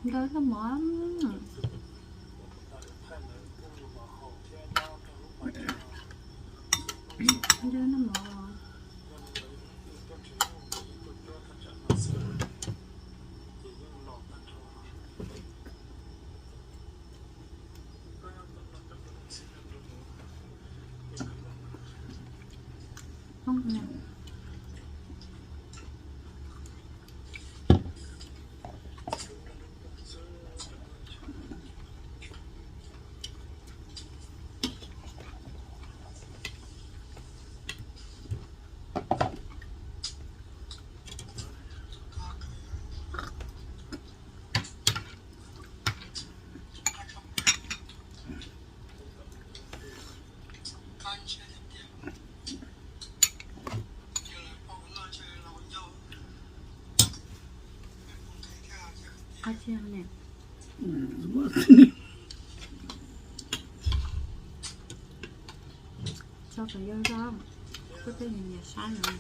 Ntawd noj mov, ntawd noj mov. Qab tsi ne? Tso kom yau zog, kuj tej nyiam nyiam saib no.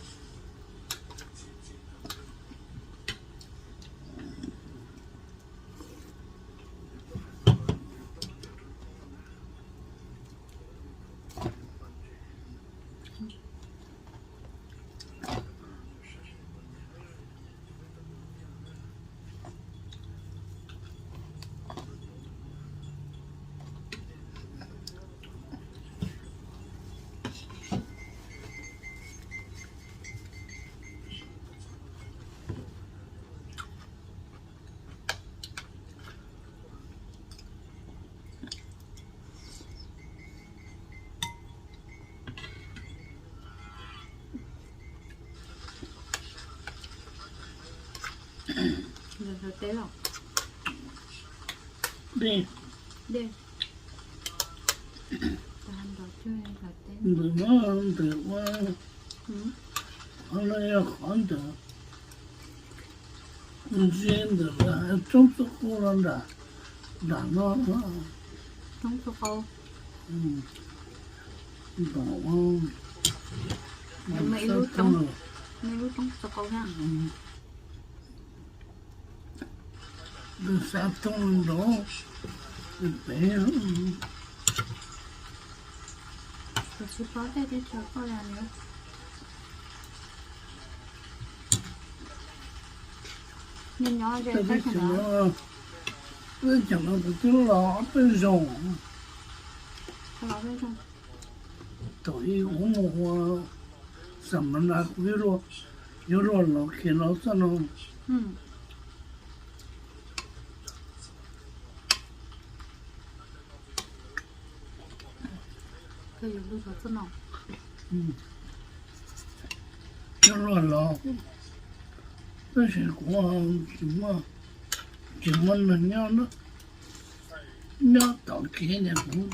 Ntawd hlawv teb los? Dej. Dej. Ntawm no ntawm ua, qhov no yog qhov ntawm ntsia ntawm roob txoj qau los nram, nram no. Roob txoj qau. Nram, muaj ib lub roob, muaj ib lub roob txoj qau thiab. Xav thooj nrov pem. Kuv tsis paub tej teb chaws koj li. Nyob nyob ze teb chaws no, teb chaws no kuv twb los ob peb zaug. Thaum ub mus ua xam ma na kuv yuav luag los kiag no txoj no. Coj luaj los, tab sis kuv tsis muaj, tsis muaj neeg nyob, nyob tom kev niag kuv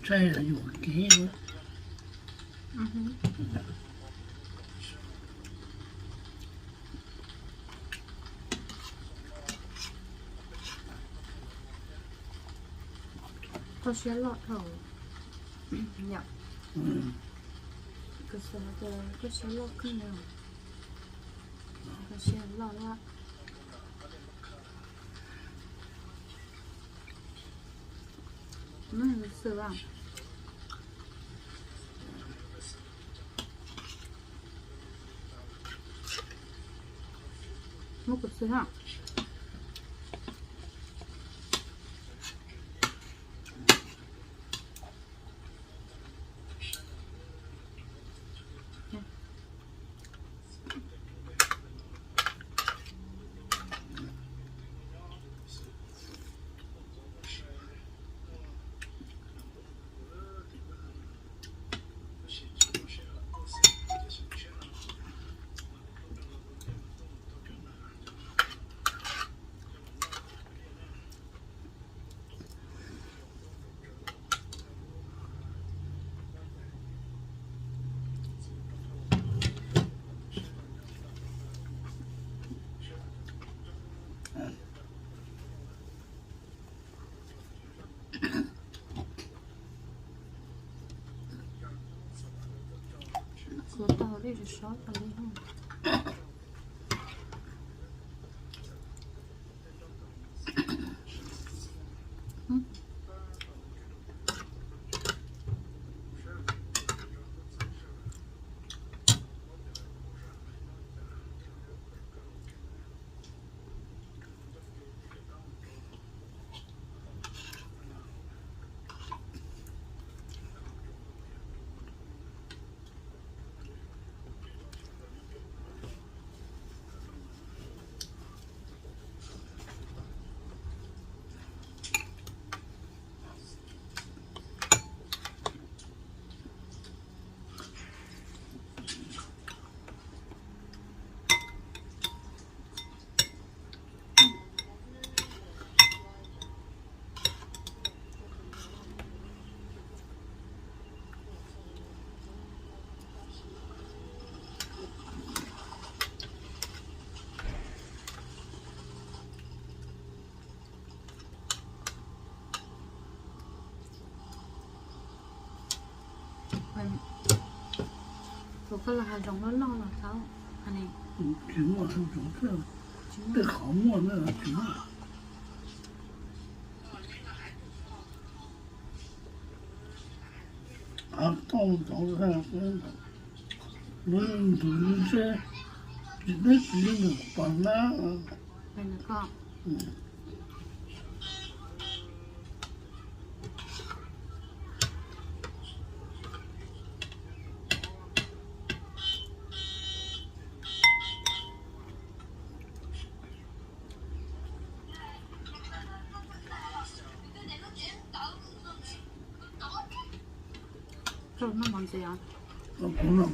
ntshai yuam kev. Koj siab loj dhau yom. Kuv xav tias koj siab loj kawg li, koj siab loj loj. Xwb a. Muab kuv xwb a. Kuv tau dej tsis sob tau li. Koj los hav zoov loj loj los tau. Tsis muaj hav zoov xwb, tej qhov muaj na tsis muaj. Hav toj tod, lub ntug lub ntseb, tsis deb tsis li mus pas nab. Koj noj mov ntxiv os. Cov no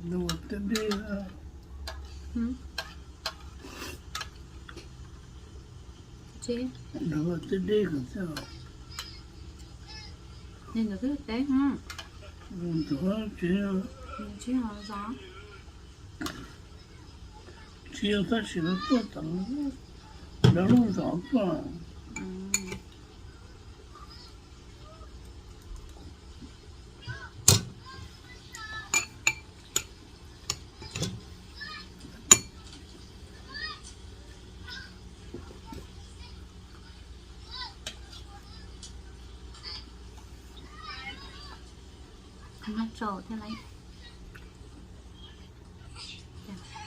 nws ua teb deb. Nws ua teb deb kawg thiab. Nws twb teb, nws tsis, tsis yog zos, tsis yog tab sis lawv tuaj txog lawv lub zos tuaj. Noj tsaus thiab lauj.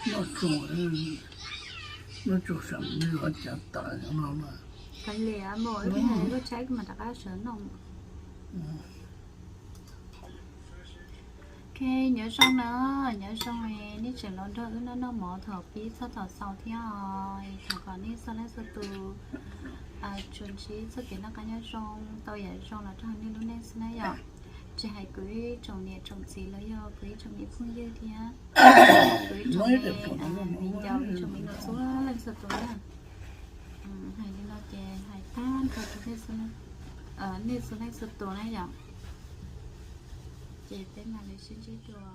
Noj tsaus, noj tsaus xam li ua cas tas no na. Kav liam mas, ib pliag koj tshaib koj mam rov qab sawv noj. Ok, nyob zoo na, nyob zoo nej tseem los nrog wb noj noj mov thaum pib txog thaum xaus thiab os. Thov kom nej txhua leej txhua tus tsuas ntsib txoj kev noj qab nyob zoo, tau yam zoo los rau nej lub neej xwb na yom. Tsis hais kuv ib tsoom niam tsoom txiv los yog kuv ib tsoom me phooj ywg thiab kuv ib tsoom me viv ncaus, ib tsoom me nyuam txhua leej txhua tus na. Hais li no ces hais tag nrho rau nej, nej txhua leej txhua tus na yom. Ces peb mam li sib ntsib dua.